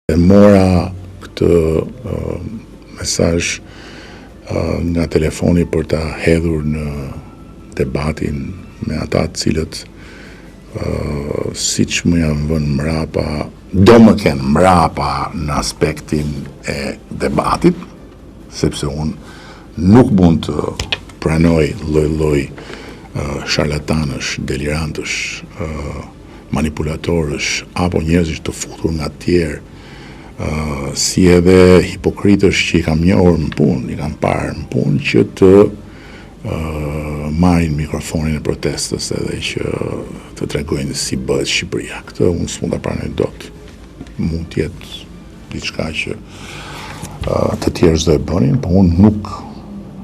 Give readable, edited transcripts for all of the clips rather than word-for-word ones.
E mora këtë mesazh nga telefoni për ta hedhur në debatin me ata të cilët siç më janë vënë mrapa, do më kenë mrapa në aspektin e debatit, sepse unë nuk mund të pranoj lloj-lloj sharlatanësh, delirantësh, manipulatorësh apo njerëzish të futur nga të tjerë, si edhe hipokritësh që i kam njohur në punë, i kam parë në punë që të marrin mikrofonin e protestës edhe që të tregojnë si bëhet Shqipëria. Këtë unë s'mund ta pranoj dot. Mund të jetë diçka që të tjerë s'do e bënin, po unë nuk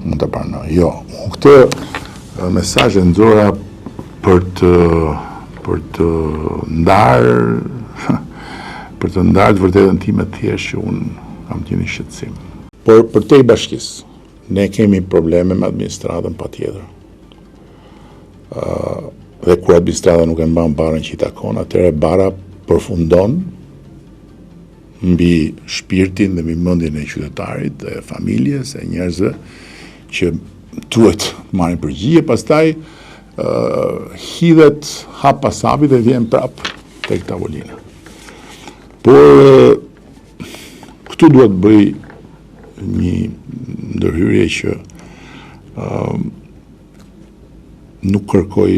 mund ta pranoj. Jo, unë këtë mesazh e nxora për të për të ndarë për të ndarë të vërtetën time të thjeshtë që unë kam të një shqetësim. Por përtej bashkisë, ne kemi probleme me administratën patjetër. Dhe kur administrata nuk e mban barrën që i takon, atëherë barra përfundon mbi shpirtin dhe mbi mendjen e qytetarit dhe familjes e njerëzve që duhet të marrin përgjigje, pastaj hidhet hap pas hapi dhe vjen prap tek tavolina. Por këtu dua të bëj një ndërhyrje që Nuk kërkoj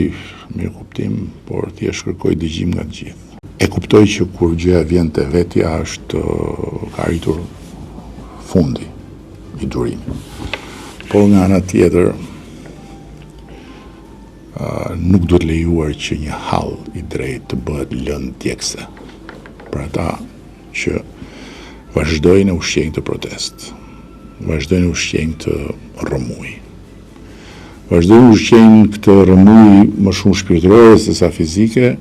mirëkuptim, por thjesht kërkoj dëgjim nga të gjithë. E kuptoj që kur gjëja vjen te vetja është ka arritur fundi i durimit. Por nga ana tjetër nuk duhet lejuar që një hall i drejtë të bëhet lëndë djegëse për ata që vazhdojnë e ushqejnë këtë protestë, vazhdojnë e ushqejnë këtë rrëmujë. Vazhdojnë ushqejnë këtë rrëmujë më shumë shpirtërore se sa fizike,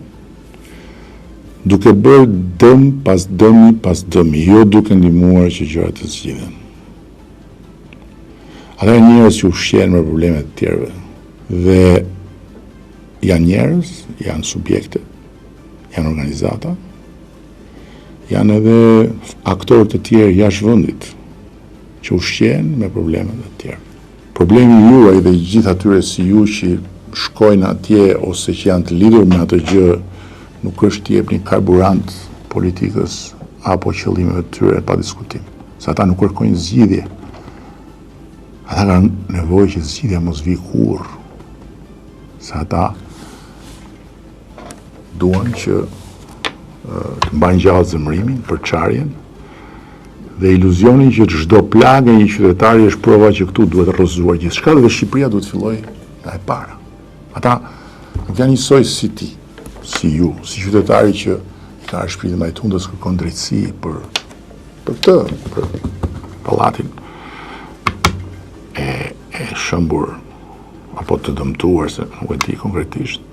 duke bërë dëm pas dëmi pas dëmi, jo duke ndihmuar që gjërat të zgjidhen. Ata janë njerëz që ushqehen me problemet e tjerëve dhe janë njerëz, janë subjekte, janë organizata, janë edhe aktorë të tjerë jashtë vendit që ushqehen me problemet e tjerëve. Problemi juaj dhe i gjithë atyre si ju që shkojnë atje ose që janë të lidhur me atë gjë nuk është t'i jepni karburant politikës apo qëllimeve të tyre pa diskutim. Se ata nuk kërkojnë zgjidhje. Ata kanë nevojë që zgjidhja mos vijë kurrë. Se ata duan që të mbajnë gjallë zemërimin, përçarjen dhe iluzionin që çdo plagë e një qytetari është prova që këtu duhet rrëzuar gjithçka dhe Shqipëria duhet të fillojë nga e para. Ata nuk janë njësoj si ti, si ju, si qytetari që i ka shpirtin ndaj tundës kërkon drejtësi për për këtë, për pallatin e e shembur apo të dëmtuar se nuk e di konkretisht.